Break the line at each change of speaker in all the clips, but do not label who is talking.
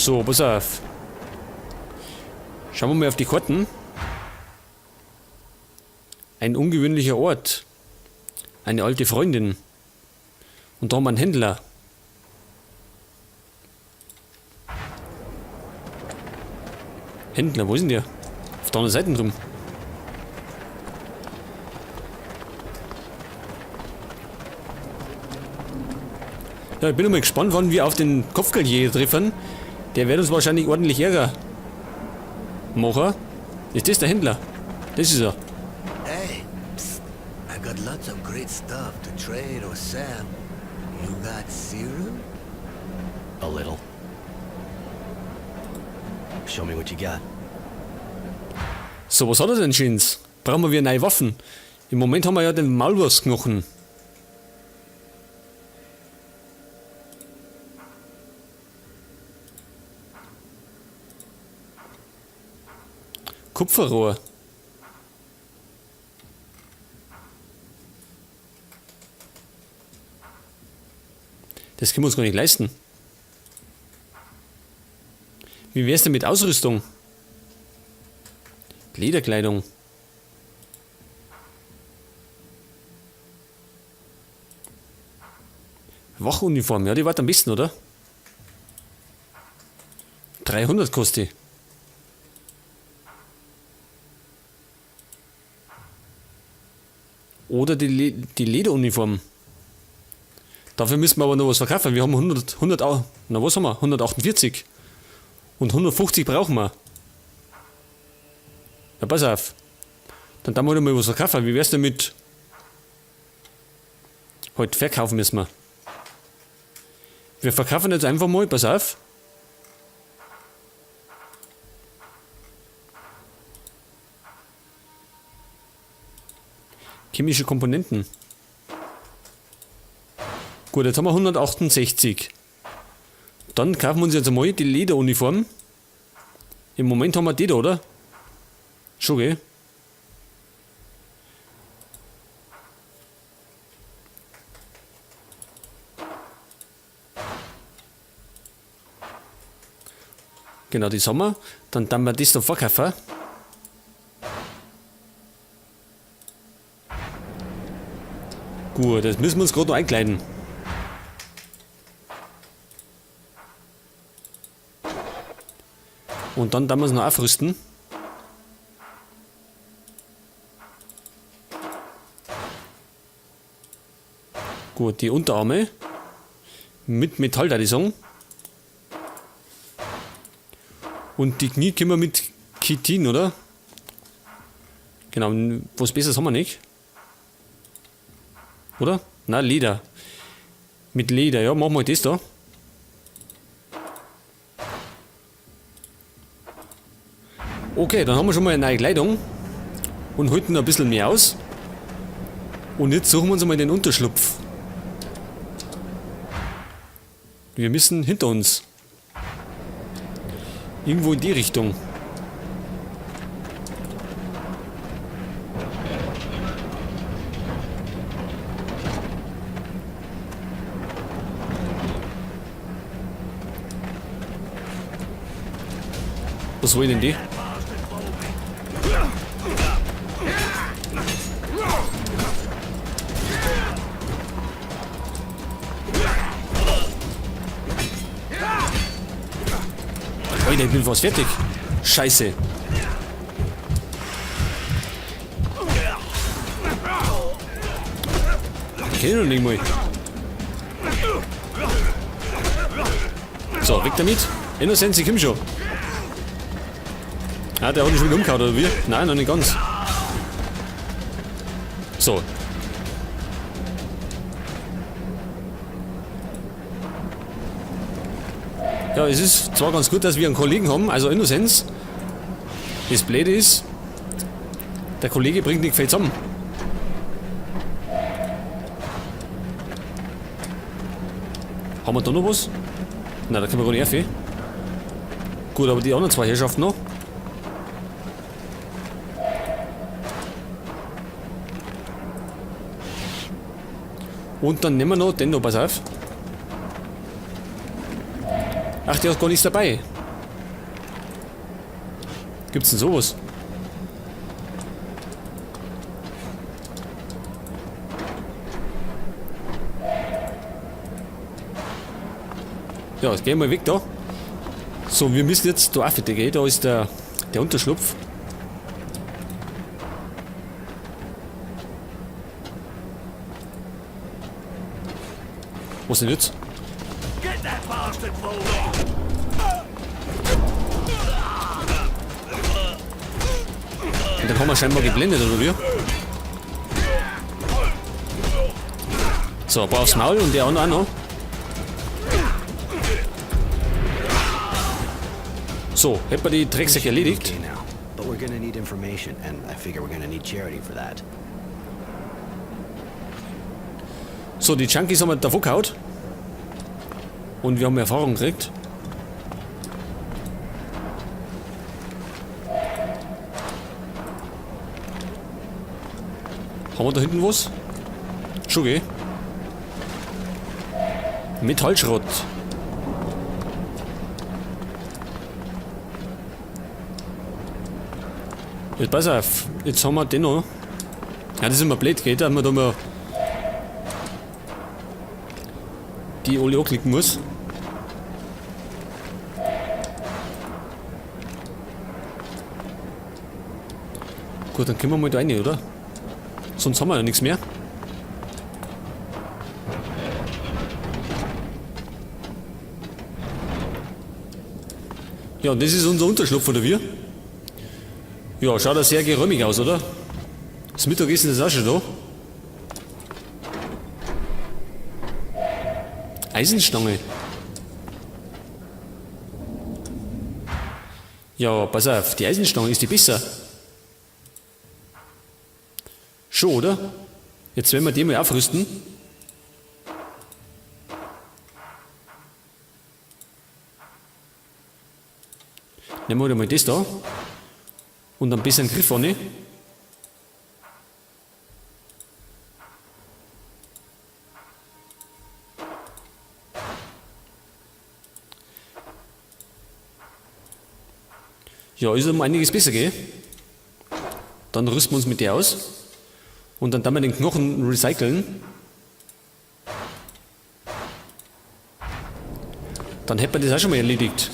So, pass auf. Schauen wir mal auf die Karten. Ein ungewöhnlicher Ort. Eine alte Freundin. Und da haben wir einen Händler. Händler, wo ist denn der? Auf der anderen Seite drum. Ja, ich bin mal gespannt, wann wir auf den Kopfgeldjäger treffen. Der wird uns wahrscheinlich ordentlich Ärger machen. Ist das der Händler? Das ist er.
Hey, psst. I got lots of great stuff to trade or sell. You got serum?
A little. Show me what you got.
So, was hat er denn, Schins? Brauchen wir neue Waffen? Im Moment haben wir ja den Maulwurfsknochen. Kupferrohr. Das können wir uns gar nicht leisten. Wie wär's denn mit Ausrüstung? Lederkleidung. Wachuniform, ja, die war am besten, oder? 300 kostet die. Oder die Lederuniform. Dafür müssen wir aber noch was verkaufen. Wir haben 100, 100, na was haben wir? 148. Und 150 brauchen wir. Ja, pass auf. Dann tun wir noch mal was verkaufen. Wie wär's denn mit... Halt, verkaufen müssen wir. Wir verkaufen jetzt einfach mal, pass auf. Chemische Komponenten. Gut, jetzt haben wir 168. Dann kaufen wir uns jetzt einmal die Lederuniform. Im Moment haben wir die da, oder? Schon, gell? Genau, das haben wir. Dann tun wir das da verkaufen. Gut, jetzt müssen wir uns gerade noch einkleiden. Und dann tun wir es noch aufrüsten. Gut, die Unterarme mit Metall, da die sagen. Und die Knie können wir mit Chitin, oder? Genau, was Besseres haben wir nicht. Oder? Na, Leder. Mit Leder, ja, machen wir das da. Okay, dann haben wir schon mal eine neue Kleidung. Und halten ein bisschen mehr aus. Und jetzt suchen wir uns einmal den Unterschlupf. Wir müssen hinter uns. Irgendwo in die Richtung. Was wollen denn die? Alter, ich bin fast fertig. Scheiße. Ich kenn ihn noch nicht mal. So, weg damit. Innocenz, ich komm schon. Ah, der hat ihn schon wieder umgehauen, oder wie? Nein, noch nicht ganz. So. Ja, es ist zwar ganz gut, dass wir einen Kollegen haben, also Innocenz. Das Blöde ist, der Kollege bringt nicht viel zusammen. Haben wir da noch was? Nein, da können wir gar nicht rauf. Gut, aber die anderen zwei Herrschaften noch. Und dann nehmen wir noch den noch, pass auf. Ach, der hat gar nichts dabei. Gibt's denn sowas? Ja, jetzt gehen wir weg da. So, wir müssen jetzt da auch fertig gehen. Da ist der Unterschlupf. Was denn jetzt? Und dann haben wir scheinbar geblendet, oder wie? So, ein paar aufs Maul und der andere auch noch. So, hätten wir die Drecksache erledigt.
Okay now, but we're gonna need information, and I figure we're gonna need Charity for that.
So, die Junkies haben wir davor gehauen. Und wir haben Erfahrung gekriegt. Haben wir da hinten was? Schon, gell? Metallschrott. Jetzt pass auf, jetzt haben wir den noch. Ja, das ist immer blöd, gell? Da haben wir da mal die alle anklicken muss. Gut, dann können wir mal da rein, oder? Sonst haben wir ja nichts mehr. Ja, und das ist unser Unterschlupf, oder wie? Ja, schaut ja sehr geräumig aus, oder? Das Mittagessen ist auch schon da. Eisenstange. Ja, pass auf, die Eisenstange ist die besser. Schon, oder? Jetzt werden wir die mal aufrüsten. Nehmen wir mal das da. Und ein bisschen Griff an. Ja, ist um einiges besser, gell? Dann rüsten wir uns mit der aus. Und dann wir den Knochen recyceln. Dann hätten wir das auch schon mal erledigt.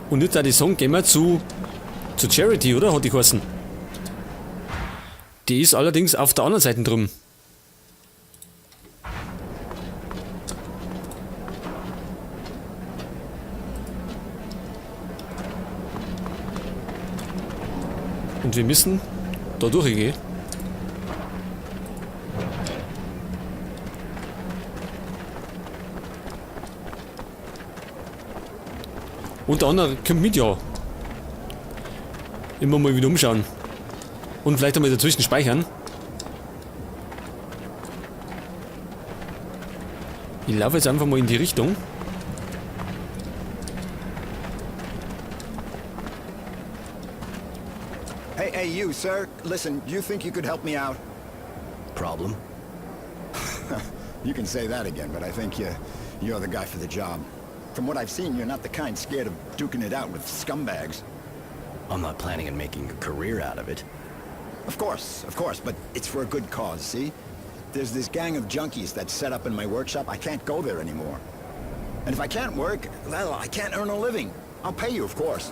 Und jetzt da die Song gehen wir zu Charity, oder? Hat die geheißen. Die ist allerdings auf der anderen Seite drum. Und wir müssen da durchgehen. Und der andere kommt mit, ja. Immer mal wieder umschauen. Und vielleicht einmal dazwischen speichern. Ich laufe jetzt einfach mal in die Richtung.
Hey, hey, you, sir. Listen, do you think you could help me out?
Problem?
You can say that again, but I think you're the guy for the job. From what I've seen, you're not the kind scared of duking it out with scumbags.
I'm not planning on making a career out of it.
Of course, but it's for a good cause, see? There's this gang of junkies that's set up in my workshop. I can't go there anymore. And if I can't work, well, I can't earn a living. I'll pay you, of course.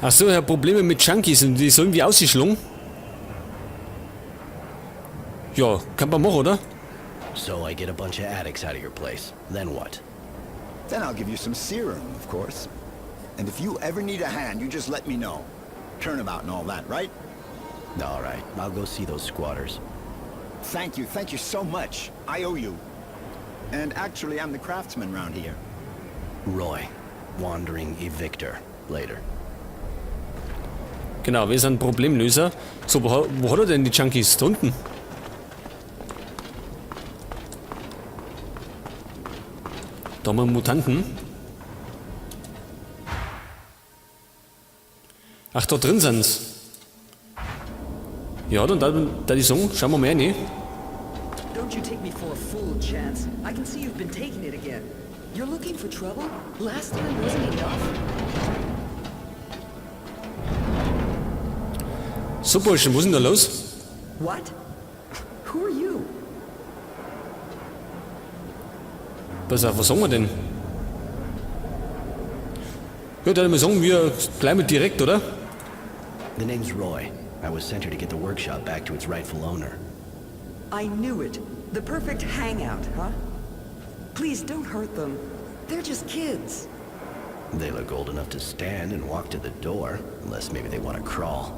Ach so, ich hab Probleme mit Junkies und die sollen wie ausgeschlungen. Ja, kann man machen, oder?
So I get a bunch of addicts out of your place. Then what?
Then I'll give you some serum, of course. And if you ever need a hand, you just let me know. Turnabout and all that, right?
All right, I'll go see those squatters.
Thank you so much. I owe you. And actually, I'm the craftsman round here.
Roy, wandering evictor. Later.
Genau, wir sind Problemlöser. So, wo hat er denn die Junkies? Da unten. Da haben wir Mutanten. Ach, da drin sind's. Ja, dann da die Song. Schauen wir mal rein.
Don't you take me for a fool, Chance. I can see you've been taking it again. You're looking for trouble? Last time wasn't enough?
So, Burschen, was ist denn da los?
What? Who are you?
Pass auf, was sagen wir denn? Ja, dann mal sagen wir gleich mal direkt, oder?
The name's Roy. I was sent here to get the workshop back to its rightful owner.
I knew it. The perfect hangout, huh? Please don't hurt them. They're just kids.
They look old enough to stand and walk to the door, unless maybe they want to crawl.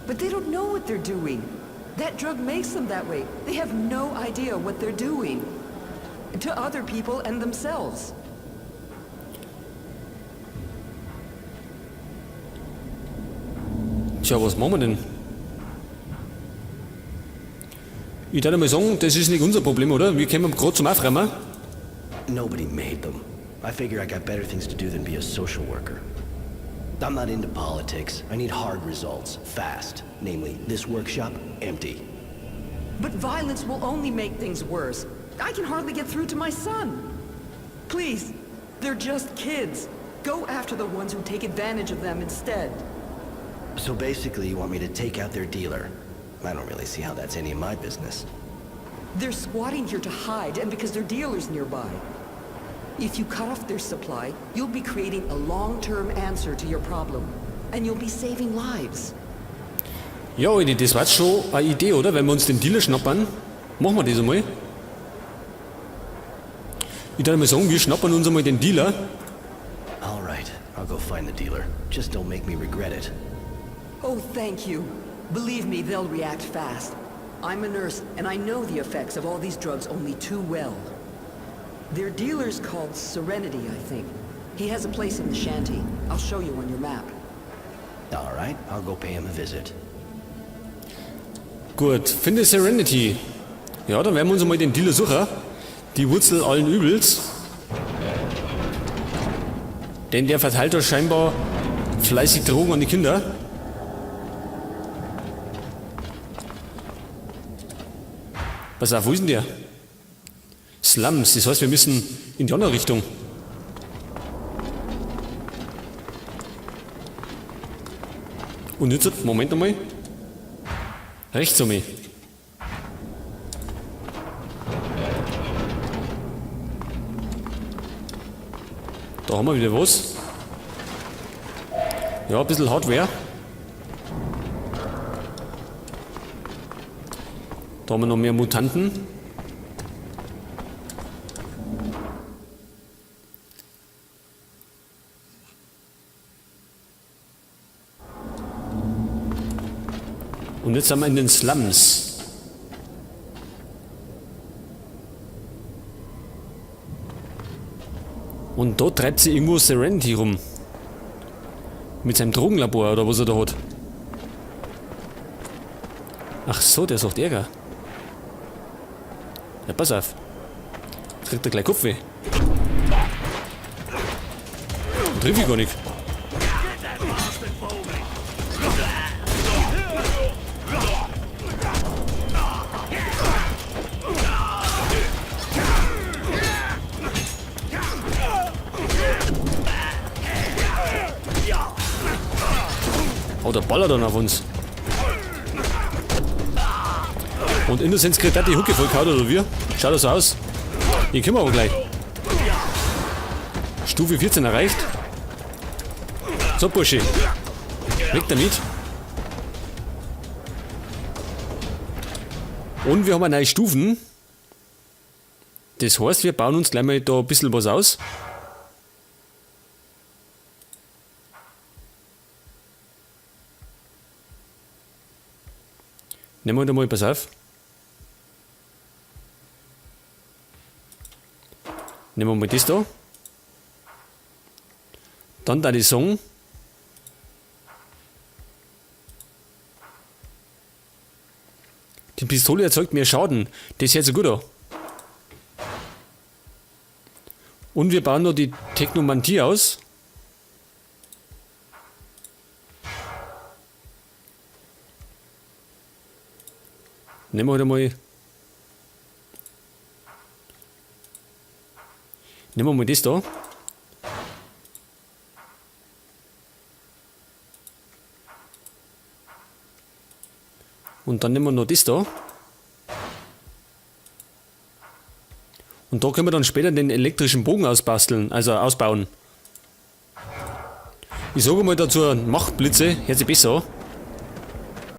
But they don't know what they're doing. That drug makes them that way. They have no idea what they're doing. To other people and themselves.
Tja, was machen wir denn? Ich würde mal sagen, das ist nicht unser Problem, oder? Wir kommen gerade zum Aufräumen.
Nobody made them. I figure I got better things to do than be a social worker. I'm not into politics. I need hard results, fast. Namely, this workshop, empty.
But violence will only make things worse. I can hardly get through to my son. Please, they're just kids. Go after the ones who take advantage of them instead.
So basically, you want me to take out their dealer. I don't really see how that's any of my business.
They're squatting here to hide and because their dealer's nearby. If you cut off their supply, you'll be creating a long-term answer to your problem. And you'll be saving lives.
Ja, Alter, das war jetzt schon eine Idee, oder? Wenn wir uns den Dealer schnappern. Machen wir das einmal. Ich würde mal sagen, wir schnappern uns einmal den Dealer.
All right, I'll go find the dealer. Just don't make me regret it.
Oh, thank you. Believe me, they'll react fast. I'm a nurse, and I know the effects of all these drugs only too well. Their dealer's called Serenity, I think. He has a place in the shanty. I'll show you on your map.
All right, I'll go pay him a visit.
Gut, finde Serenity. Ja, dann werden wir uns einmal den Dealer suchen. Die Wurzel allen Übels. Denn der verteilt da scheinbar fleißig Drogen an die Kinder. Pass auf, wo ist denn der? Slums, das heißt, wir müssen in die andere Richtung. Und jetzt, Moment einmal. Rechts um mich. Da haben wir wieder was. Ja, ein bisschen Hardware. Da haben wir noch mehr Mutanten. Und jetzt sind wir in den Slums. Und dort treibt sie irgendwo Serenity rum. Mit seinem Drogenlabor oder was er da hat. Ach so, der sucht Ärger. Ja, pass auf. Jetzt kriegt er gleich Kopfweh. Triff ich gar nicht. Oh, der ballert dann auf uns. Und Innocence kriegt auch die Hucke voll gehauen, oder wir? Schaut das so aus. Hier können wir aber gleich. Stufe 14 erreicht. So, Bursche. Weg damit. Und wir haben neue Stufen. Das heißt, wir bauen uns gleich mal da ein bisschen was aus. Nehmen wir da mal, pass auf. Nehmen wir mal das da. Dann da die Song. Die Pistole erzeugt mehr Schaden. Das hört sich gut an. Und wir bauen noch die Technomantie aus. Nehmen wir halt einmal. Nehmen wir mal das da. Und dann nehmen wir noch das da. Und da können wir dann später den elektrischen Bogen ausbasteln, also ausbauen. Ich sage mal dazu, Machtblitze, hört sich besser an.